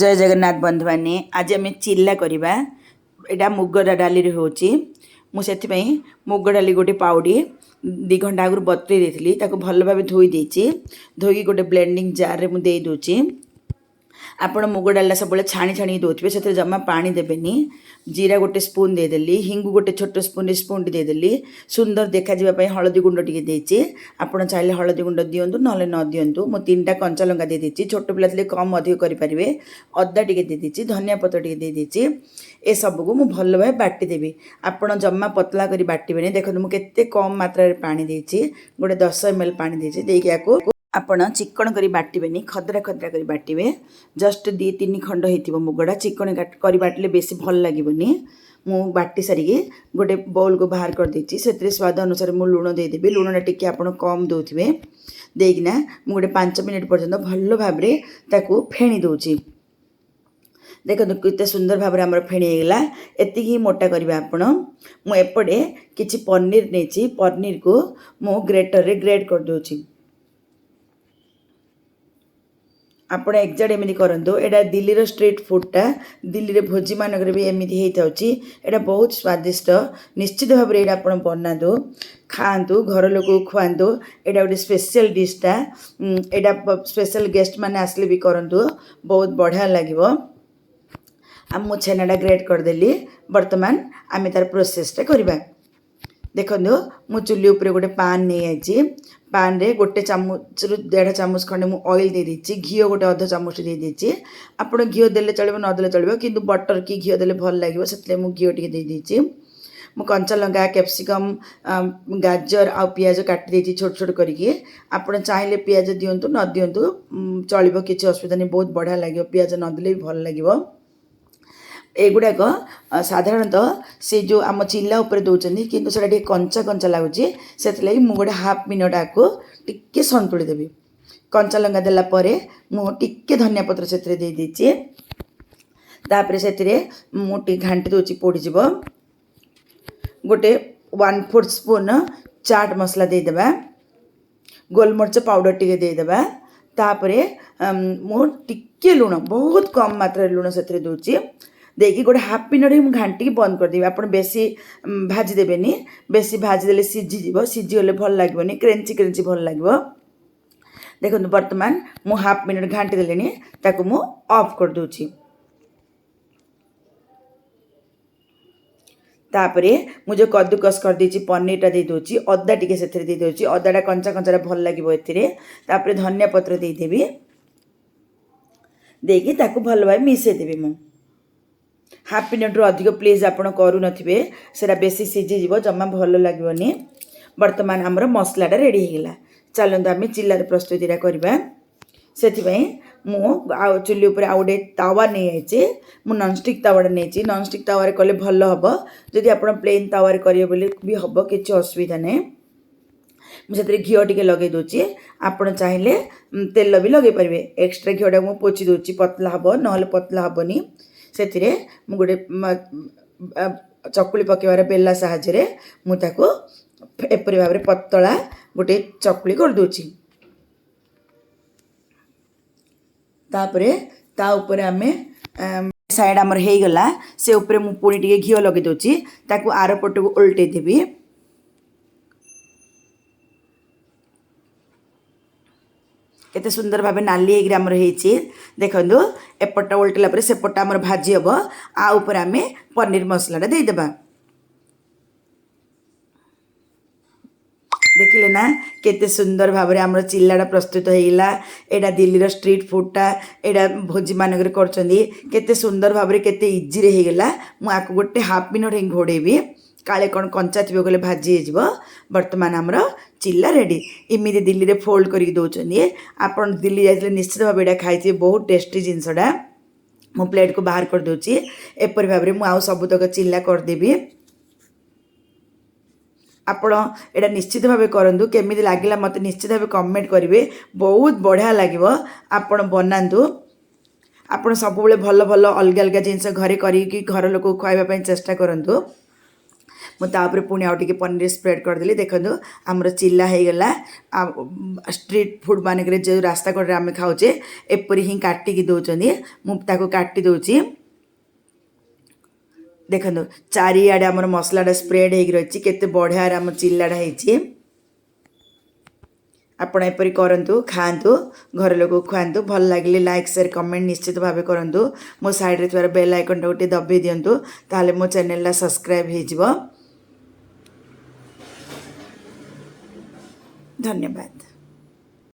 ଜୟ ଜଗନ୍ନାଥ ବନ୍ଧୁମାନେ, ଆଜି ଆମେ ଚିଲ୍ଲା କରିବା। ଏଇଟା ମୁଗ ଡାଲିରେ ହେଉଛି। ମୁଁ ସେଥିପାଇଁ ମୁଗ ଡାଲି ଗୋଟେ ପାଉଡ଼ି 2 ଘଣ୍ଟା ଆଗରୁ ବତୁରେଇ ଦେଇଥିଲି। ତାକୁ ଭଲ ଭାବେ ଧୋଇ ଦେଇଛି। ଧୋଇକି ଗୋଟେ ବ୍ଲେଣ୍ଡିଂ ଜାର୍ରେ ମୁଁ ଦେଇ ଦେଉଛି। ଆପଣ ମୁଗ ଡାଲିଟା ସବୁବେଳେ ଛାଣି ଛାଣିକି ଦେଉଥିବେ, ସେଥିରେ ଜମା ପାଣି ଦେବେନି। ଜିରା ଗୋଟେ ସ୍ପୁନ୍ ଦେଇଦେଲି, ହିଙ୍ଗୁ ଗୋଟେ ଛୋଟ ସ୍ପୁନ୍ଟି ଦେଇଦେଲି। ସୁନ୍ଦର ଦେଖାଯିବା ପାଇଁ ହଳଦୀ ଗୁଣ୍ଡ ଟିକେ ଦେଇଛି। ଆପଣ ଚାହିଁଲେ ହଳଦୀ ଗୁଣ୍ଡ ଦିଅନ୍ତୁ, ନହେଲେ ନ ଦିଅନ୍ତୁ। ମୁଁ 3ଟା କଞ୍ଚା ଲଙ୍କା ଦେଇଦେଇଛି। ଛୋଟ ପିଲା ଥିଲେ କମ୍ ଅଧିକ କରିପାରିବେ। ଅଦା ଟିକେ ଦେଇଦେଇଛି, ଧନିଆ ପତ୍ର ଟିକେ ଦେଇଦେଇଛି। ଏସବୁକୁ ମୁଁ ଭଲ ଭାବେ ବାଟିଦେବି। ଆପଣ ଜମା ପତଳା କରି ବାଟିବେନି। ଦେଖନ୍ତୁ, ମୁଁ କେତେ କମ୍ ମାତ୍ରାରେ ପାଣି ଦେଇଛି। ଗୋଟେ 10 ଏମ୍ ଏଲ୍ ପାଣି ଦେଇଛି। ଦେଇକି ୟାକୁ ଆପଣ ଚିକଣ କରି ବାଟିବେନି, ଖଦରା ଖଦରା କରି ବାଟିବେ। ଜଷ୍ଟ 2-3 ଖଣ୍ଡ ହେଇଥିବ ମୁଗଟା। ଚିକଣ କରି ବାଟିଲେ ବେଶୀ ଭଲ ଲାଗିବନି। ମୁଁ ବାଟି ସାରିକି ଗୋଟେ ବାଉଲକୁ ବାହାର କରିଦେଇଛି। ସେଥିରେ ସ୍ୱାଦ ଅନୁସାରେ ମୁଁ ଲୁଣ ଦେଇଦେବି। ଲୁଣଟା ଟିକେ ଆପଣ କମ୍ ଦେଉଥିବେ। ଦେଇକିନା ମୁଁ ଗୋଟେ 5 ମିନିଟ୍ ପର୍ଯ୍ୟନ୍ତ ଭଲ ଭାବରେ ତାକୁ ଫେଣି ଦେଉଛି। ଦେଖନ୍ତୁ, କେତେ ସୁନ୍ଦର ଭାବରେ ଆମର ଫେଣି ହେଇଗଲା। ଏତିକି ହିଁ ମୋଟା କରିବେ ଆପଣ। ମୁଁ ଏପଟେ କିଛି ପନିର ନେଇଛି। ପନିରକୁ ମୁଁ ଗ୍ରେଟରରେ ଗ୍ରେଟ୍ କରିଦେଉଛି। ଆପଣ ଏକ୍ଜାକ୍ଟ ଏମିତି କରନ୍ତୁ। ଏଇଟା ଦିଲ୍ଲୀର ଷ୍ଟ୍ରିଟ୍ ଫୁଡ଼ଟା। ଦିଲ୍ଲୀରେ ଭୋଜିମାନଙ୍କରେ ବି ଏମିତି ହେଇଥାଉଛି। ଏଇଟା ବହୁତ ସ୍ୱାଦିଷ୍ଟ। ନିଶ୍ଚିତ ଭାବରେ ଏଇଟା ଆପଣ ବନାନ୍ତୁ, ଖାଆନ୍ତୁ, ଘର ଲୋକକୁ ଖୁଆନ୍ତୁ। ଏଇଟା ଗୋଟେ ସ୍ପେଶିଆଲ ଡିଶ୍ଟା। ଏଇଟା ସ୍ପେଶାଲ ଗେଷ୍ଟ ମାନେ ଆସିଲେ ବି କରନ୍ତୁ, ବହୁତ ବଢ଼ିଆ ଲାଗିବ। ଆଉ ମୁଁ ଛେନାଟା ଗ୍ରେଟ୍ କରିଦେଲି। ବର୍ତ୍ତମାନ ଆମେ ତାର ପ୍ରୋସେସଟା କରିବା। ଦେଖନ୍ତୁ, ମୁଁ ଚୁଲି ଉପରେ ଗୋଟେ ପାନ୍ ନେଇଯାଇଛି। ପାନ୍ରେ ଗୋଟେ ଚାମଚରୁ ଦେଢ଼ ଚାମଚ ଖଣ୍ଡେ ମୁଁ ଅଏଲ୍ ଦେଇଦେଇଛି। ଘିଅ ଗୋଟେ ଅଧ ଚାମଚ ଦେଇଦେଇଛି। ଆପଣ ଘିଅ ଦେଲେ ଚଳିବ, ନଦେଲେ ଚଳିବ, କିନ୍ତୁ ବଟର୍ କି ଘିଅ ଦେଲେ ଭଲ ଲାଗିବ। ସେଥିଲାଗି ମୁଁ ଘିଅ ଟିକେ ଦେଇଦେଇଛି। ମୁଁ କଞ୍ଚା ଲଙ୍କା, କ୍ୟାପ୍ସିକମ୍, ଗାଜର ଆଉ ପିଆଜ କାଟି ଦେଇଛି ଛୋଟ ଛୋଟ କରିକି। ଆପଣ ଚାହିଁଲେ ପିଆଜ ଦିଅନ୍ତୁ, ନ ଦିଅନ୍ତୁ ଚଳିବ, କିଛି ଅସୁବିଧା ନାହିଁ। ବହୁତ ବଢ଼ିଆ ଲାଗିବ। ପିଆଜ ନଦେଲେ ବି ଭଲ ଲାଗିବ। ଏଗୁଡ଼ାକ ସାଧାରଣତଃ ସେ ଯେଉଁ ଆମ ଚିଲା ଉପରେ ଦେଉଛନ୍ତି, କିନ୍ତୁ ସେଇଟା ଟିକେ କଞ୍ଚା କଞ୍ଚା ଲାଗୁଛି। ସେଥିଲାଗି ମୁଁ ଗୋଟେ ହାଫ୍ ମିନିଟ୍ ଆକୁ ଟିକେ ସନ୍ତୁଳି ଦେବି। କଞ୍ଚା ଲଙ୍କା ଦେଲା ପରେ ମୁଁ ଟିକେ ଧନିଆ ପତ୍ର ସେଥିରେ ଦେଇଦେଇଛି। ତାପରେ ସେଥିରେ ମୁଁ ଟିକେ ଘାଣ୍ଟି ଦେଉଛି, ପୋଡ଼ିଯିବ। ଗୋଟେ 1/4 ସ୍ପୁନ୍ ଚାଟ୍ ମସଲା ଦେଇଦେବା। ଗୋଲମରିଚ ପାଉଡ଼ର ଟିକେ ଦେଇଦେବା। ତାପରେ ମୁଁ ଟିକେ ଲୁଣ, ବହୁତ କମ୍ ମାତ୍ରାରେ ଲୁଣ ସେଥିରେ ଦେଉଛି। ଦେଇକି ଗୋଟେ ହାଫ୍ ମିନିଟ୍ ମୁଁ ଘାଣ୍ଟିକି ବନ୍ଦ କରିଦେବି। ଆପଣ ବେଶୀ ଭାଜି ଦେବେନି। ବେଶୀ ଭାଜିଦେଲେ ସିଝିଯିବ। ସିଝିଗଲେ ଭଲ ଲାଗିବନି, କ୍ରଞ୍ଚି କ୍ରଞ୍ଚି ଭଲ ଲାଗିବ। ଦେଖନ୍ତୁ, ବର୍ତ୍ତମାନ ମୁଁ ହାଫ୍ ମିନିଟ୍ ଘାଣ୍ଟି ଦେଲିଣି। ତାକୁ ମୁଁ ଅଫ୍ କରିଦେଉଛି। ତାପରେ ମୁଁ ଯେଉଁ କଦ୍ଦୁକସ କରିଦେଇଛି ପନିରଟା ଦେଇଦେଉଛି। ଅଦା ଟିକେ ସେଥିରେ ଦେଇଦେଉଛି। ଅଦାଟା କଞ୍ଚା କଞ୍ଚାଟା ଭଲ ଲାଗିବ ଏଥିରେ। ତାପରେ ଧନିଆ ପତ୍ର ଦେଇଦେବି। ଦେଇକି ତାକୁ ଭଲ ଭାବେ ମିଶାଇ ଦେବି। ମୁଁ ହାଫ୍ ମିନିଟ୍ରୁ ଅଧିକ ପ୍ଲିଜ୍ ଆପଣ କରୁନଥିବେ। ସେଇଟା ବେଶୀ ସିଝିଯିବ, ଜମା ଭଲ ଲାଗିବନି। ବର୍ତ୍ତମାନ ଆମର ମସଲାଟା ରେଡ଼ି ହେଇଗଲା। ଚାଲନ୍ତୁ, ଆମେ ଚିଲ୍ଲାର ପ୍ରସ୍ତୁତିଟା କରିବା। ସେଥିପାଇଁ ମୁଁ ଆଉ ଚୁଲି ଉପରେ ଆଉ ଗୋଟେ ତାୱା ନେଇଯାଇଛି। ମୁଁ ନନଷ୍ଟିକ୍ ତାୱାଟା ନେଇଛି। ନନଷ୍ଟିକ୍ ତାୱାରେ କଲେ ଭଲ ହେବ। ଯଦି ଆପଣ ପ୍ଲେନ୍ ତାୱାରେ କରିବେ ବୋଲି ବି ହେବ, କିଛି ଅସୁବିଧା ନାହିଁ। ମୁଁ ସେଥିରେ ଘିଅ ଟିକେ ଲଗାଇ ଦେଉଛି। ଆପଣ ଚାହିଁଲେ ତେଲ ବି ଲଗାଇ ପାରିବେ। ଏକ୍ସଟ୍ରା ଘିଅଟାକୁ ମୁଁ ପୋଛି ଦେଉଛି, ପତଳା ହେବ, ନହେଲେ ପତଳା ହେବନି। ସେଥିରେ ମୁଁ ଗୋଟେ ଚକୁଳି ପକାଇବାର ବେଲା ସାହାଯ୍ୟରେ ମୁଁ ତାକୁ ଏପରି ଭାବରେ ପତଳା ଗୋଟେ ଚକୁଳି କରିଦେଉଛି। ତାପରେ ତା ଉପରେ ଆମେ ସାଇଡ଼୍ ଆମର ହେଇଗଲା, ସେ ଉପରେ ମୁଁ ପୁଣି ଟିକେ ଘିଅ ଲଗାଇ ଦେଉଛି। ତାକୁ ଆର ପଟକୁ ଓଲଟେଇ ଦେବି। କେତେ ସୁନ୍ଦର ଭାବେ ନାଲି ହେଇକିରି ଆମର ହେଇଛି, ଦେଖନ୍ତୁ। ଏପଟଟା ଓଲଟିଲା ପରେ ସେପଟଟା ଆମର ଭାଜି ହେବ। ଆଉ ଉପରେ ଆମେ ପନିର ମସଲାଟା ଦେଇଦେବା। ଦେଖିଲେ ନା, କେତେ ସୁନ୍ଦର ଭାବରେ ଆମର ଚିଲ୍ଲାଟା ପ୍ରସ୍ତୁତ ହେଇଗଲା। ଏଇଟା ଦିଲ୍ଲୀର ଷ୍ଟ୍ରିଟ୍ ଫୁଡ଼ଟା। ଏଇଟା ଭୋଜିମାନଙ୍କରେ କରୁଛନ୍ତି। କେତେ ସୁନ୍ଦର ଭାବରେ, କେତେ ଇଜିରେ ହେଇଗଲା। ମୁଁ ଆକୁ ଗୋଟେ ହାଫ୍ ମିନିଟ୍ ହିଁ ଘୋଡ଼େଇବି, କାଳେ କ'ଣ କଞ୍ଚା ଥିବ କହିଲେ ଭାଜି ହେଇଯିବ। ବର୍ତ୍ତମାନ ଆମର ଚିଲ୍ଲା ରେଡ଼ି। ଏମିତି ଦିଲ୍ଲୀରେ ଫୋଲ୍ଡ କରିକି ଦେଉଛନ୍ତି। ଆପଣ ଦିଲ୍ଲୀ ଯାଇଥିଲେ ନିଶ୍ଚିତ ଭାବେ ଏଇଟା ଖାଇଥିବେ। ବହୁତ ଟେଷ୍ଟି ଜିନିଷଟା। ମୁଁ ପ୍ଲେଟ୍କୁ ବାହାର କରିଦେଉଛି। ଏପରି ଭାବରେ ମୁଁ ଆଉ ସବୁତକ ଚିଲ୍ଲା କରିଦେବି। ଆପଣ ଏଇଟା ନିଶ୍ଚିତ ଭାବେ କରନ୍ତୁ। କେମିତି ଲାଗିଲା ମୋତେ ନିଶ୍ଚିତ ଭାବେ କମେଣ୍ଟ କରିବେ। ବହୁତ ବଢ଼ିଆ ଲାଗିବ। ଆପଣ ବନାନ୍ତୁ। ଆପଣ ସବୁବେଳେ ଭଲ ଭଲ ଅଲଗା ଅଲଗା ଜିନିଷ ଘରେ କରିକି ଘର ଲୋକକୁ ଖୁଆଇବା ପାଇଁ ଚେଷ୍ଟା କରନ୍ତୁ। ମୁଁ ତା ଉପରେ ପୁଣି ଆଉ ଟିକେ ପନିର ସ୍ପ୍ରେଡ଼ କରିଦେଲି। ଦେଖନ୍ତୁ, ଆମର ଚିଲା ହେଇଗଲା। ଆଉ ଷ୍ଟ୍ରିଟ୍ ଫୁଡ଼୍ ମାନଙ୍କରେ ଯେଉଁ ରାସ୍ତା କଡ଼ରେ ଆମେ ଖାଉଛେ, ଏପରି ହିଁ କାଟିକି ଦେଉଛନ୍ତି। ମୁଁ ତାକୁ କାଟି ଦେଉଛି। ଦେଖନ୍ତୁ, ଚାରିଆଡ଼େ ଆମର ମସଲାଟା ସ୍ପ୍ରେଡ଼ ହେଇକି ରହିଛି। କେତେ ବଢ଼ିଆରେ ଆମ ଚିଲାଟା ହେଇଛି। ଆପଣ ଏପରି କରନ୍ତୁ, ଖାଆନ୍ତୁ, ଘର ଲୋକକୁ ଖୁଆନ୍ତୁ। ଭଲ ଲାଗିଲେ ଲାଇକ୍, ସେୟାର, କମେଣ୍ଟ ନିଶ୍ଚିତ ଭାବେ କରନ୍ତୁ। ମୋ ସାଇଡ଼୍ରେ ଥିବାର ବେଲ୍ ଆଇକନ୍ଟାକୁ ଟିକେ ଦବେଇ ଦିଅନ୍ତୁ, ତାହେଲେ ମୋ ଚ୍ୟାନେଲଟା ସବସ୍କ୍ରାଇବ୍ ହେଇଯିବ। ଧନ୍ୟବାଦ।